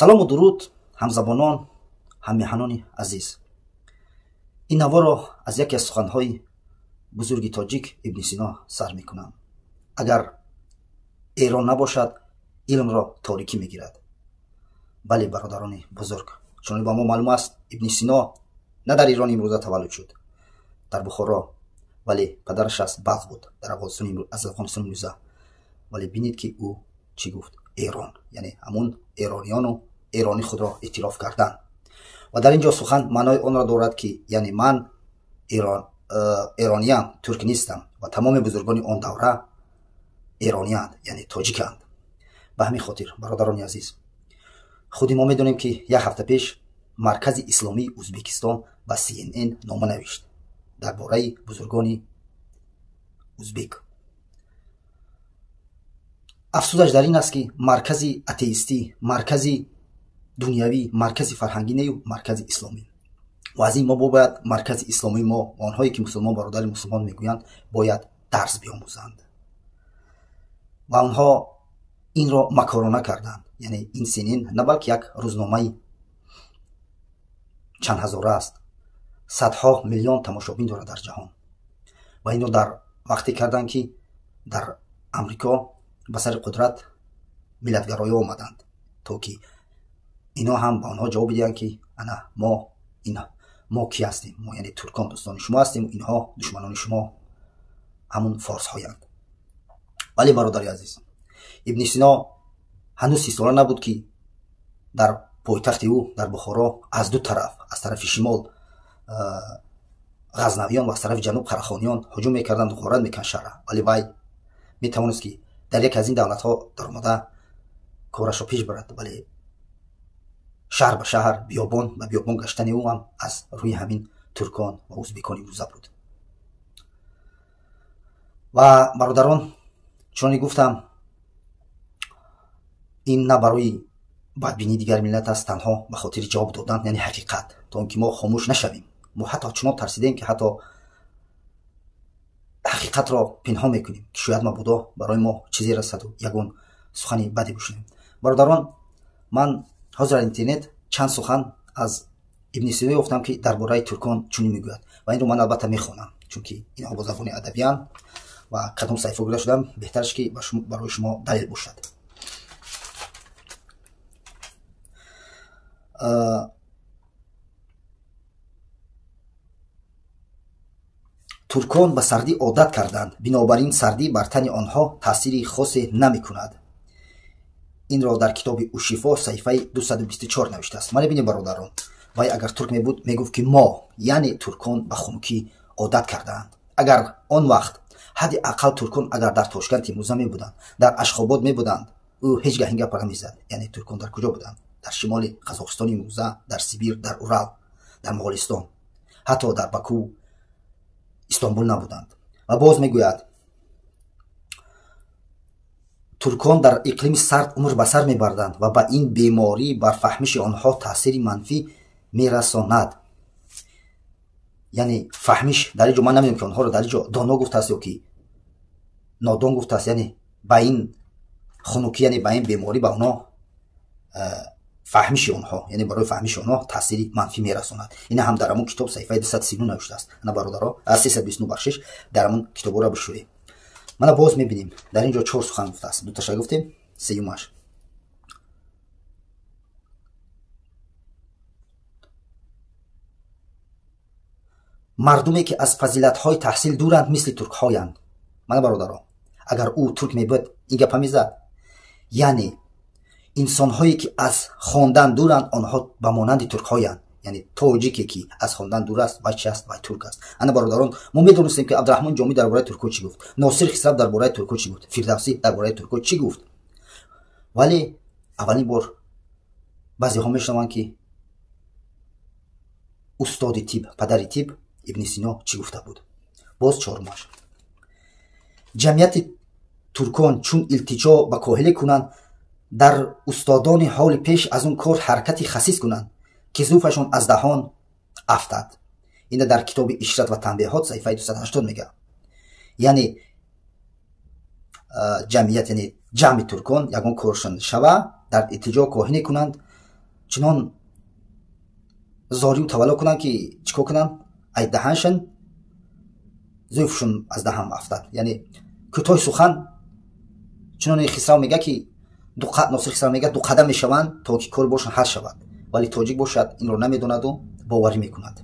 Салому дуруд ҳамзабонон, ҳаммеҳанони азиз. Ин наворо аз яке аз суханҳои бузурги тоҷик Ибни Сино сар мекунам. Агар Эрон набошад, илмро торикӣ мегирад. Бале, бародарони бузург, чунон ба мо маълум аст, Ибни Сино на дар Ирони имрӯза таваллуд шуд, дар Бухоро, вале падараш аз Балх буд, дар аз Афғонистони имрӯза. Вале бинед, ки ӯ чӣ гуфт? Эрон, яъне ҳамун эрониёну эронӣ худро эътироф кардан. Ва дар ин ҷо сухан маънои онро дорад, ки яъне ман эрониям, турк нестам, ва тамоми бузургони он давра эрониянд, яъне тоҷиканд. Ба ҳамин хотир, бародарони азиз, худи мо медонем, ки як ҳафта пеш Маркази исломии Ӯзбекистон ба CNN нома навишт дар бораи бузургони узбек. Афсӯсаш дар ин аст, ки маркази атеистӣ, маркази дунявӣ, маркази фарҳангӣ нею маркази исломӣ. Ва аз ин мо бояд маркази исломии мо, онҳое ки мусулмон, бародари мусулмон мегӯянд, бояд дарс биомӯзанд. Ва онҳо инро макорона карданд, яъне ин CNN на балки як рӯзномаи чанд ҳазора аст, садҳо миллион тамошобин дорад дар ҷаҳон. Ва инро дар вақте карданд, ки дар Амрико ба сари қудрат миллатгароё омаданд, то ки ино ҳам ба онҳо ҷавоб бидиҳанд, ки ана мо ин мо ки ҳастем, мо яъне туркон дӯстони шумо ҳастем, инҳо душманони шумо ҳамун форсҳоянд. Вале, бародари азиз, Ибни Сино ҳанӯз 30 сола набуд, ки дар пойтахти ӯ дар Бухоро аз ду тараф, аз тарафи шимол ғазнавиён ва аз тарафи ҷануб қарахониён ҳуҷум мекарданд, ғорат мекарданд шаҳра. Вале вай метавонист, ки дар яке аз ин давлатҳо даромада корашро пеш барад, вале шаҳр ба шаҳр, биёбон ба биёбон гаштани ӯ ҳам аз рӯи ҳамин туркон ва узбекон имрӯза буд. Ва бародарон, чуноне гуфтам, ин на барои бадбинии дигар миллат аст, танҳо ба хотири ҷавоб додан, яъне ҳақиқат, то он ки мо хомӯш нашавем. Мо ҳатто чунон тарсидем, ки ҳатто ҳақиқатро пинҳон мекунем, ки шояд мабодо барои мо чизе расаду ягон сухани баде бишунем. Бародарон, ман ҳозир дар интернет чанд сухан аз Ибни Сино ёфтам, ки дар бораи туркон чунин мегӯяд, ва инро ман албатта мехонам, чунки инҳо бо забони адабиянд ва кадом саҳифа гирда шудам, беҳтараш ки барои шумо далел бошад. Туркон ба сардӣ одат карданд, бинобар ин сардӣ бар тани онҳо таъсири хосе намекунад. Инро дар китоби Ушшифо, саҳифаи 224 навиштааст. Мана бинем, бародарон, вай агар турк мебуд, мегуфт, ки мо, яъне туркон, ба хунукӣ одат кардаанд. Агар он вақт ҳадди ақал туркон агар дар Тошканти имрӯза мебуданд, дар Ашхобод мебуданд, ӯ ҳеҷ гаҳ ин гапро намезад. Яъне туркон дар куҷо буданд? Дар шимоли Қазоқистони имрӯза, дар Сибир, дар Урал, дар Моғолистон, ҳатто дар Баку, Истанбул набуданд. Ва боз мегӯяд: туркон дар иқлими сард умр ба сар мебарданд ва ба ин беморӣ бар фаҳмиши онҳо таъсири манфӣ мерасонад. Яъне фаҳмиш дар ин ҷо ман намедонам, ки онҳоро дар ин ҷо доно гуфтааст ё ки нодон гуфтааст. Яъне ба ин хунукӣ, яъне ба ин беморӣ ба онҳо фаҳмиши онҳо, яъне барои фаҳмиши онҳо таъсири манфӣ мерасонад. Ина ҳам дар ҳамон китоб саҳифаи 239 навиштааст. Ана, бародаро, 329, бахшиш, дар ҳамон китобҳоро бишӯрем. Мана боз мебинем, дар ин ҷо чор сухан гуфтааст, дуташа гуфтем, сеюмаш. Мардуме ки аз фазилатҳои таҳсил дуранд, мисли туркҳоянд. Мана, бародаро, агар ӯ турк мебуд, ин гапа мезад? Яъне инсонҳое ки аз хондан дуранд, онҳо ба монанди туркҳоянд. Яъне тоҷике ки аз хондан дур аст, вай чи аст? Вай турк аст. Ана, бародарон, мо медонистем, ки Абдураҳмон Ҷомӣ дар бораи туркҳо чӣ гуфт, Носир Хисрав дар бораи туркҳо чӣ гуфт, Фирдавсӣ дар бораи туркҳо чӣ гуфт, вале аввалин бор баъзеҳо мешунаванд, ки устоди тиб, падари тиб Ибни Сино чӣ гуфта буд. Боз чорумаш: ҷамъияти туркон чун илтиҷо ба коҳиле кунанд, дар устодони ҳоли пеш аз он кор ҳаракати хасис кунанд, ки зулфашон аз даҳон афтад. Ина дар китоби Ишрат ва танбеҳот, саҳифаи 280 мегӯяд. Яъне ҷамъият, яъне ҷамъи туркон ягон коршон шава, дар илтиҷо коҳине кунанд. Чунон зорию тавалло кунанд, ки чӣ кор кунанд, ай даҳаншан зулфшун аз даҳан афтад. Яъне кӯтоҳи сухан, чуноне Хисрав мега, ки Носир Хисрав мега, ду қадам мешаванд, то ки кори бошон ҳал шавад. Вале тоҷик бошад, инро намедонаду боварӣ мекунад.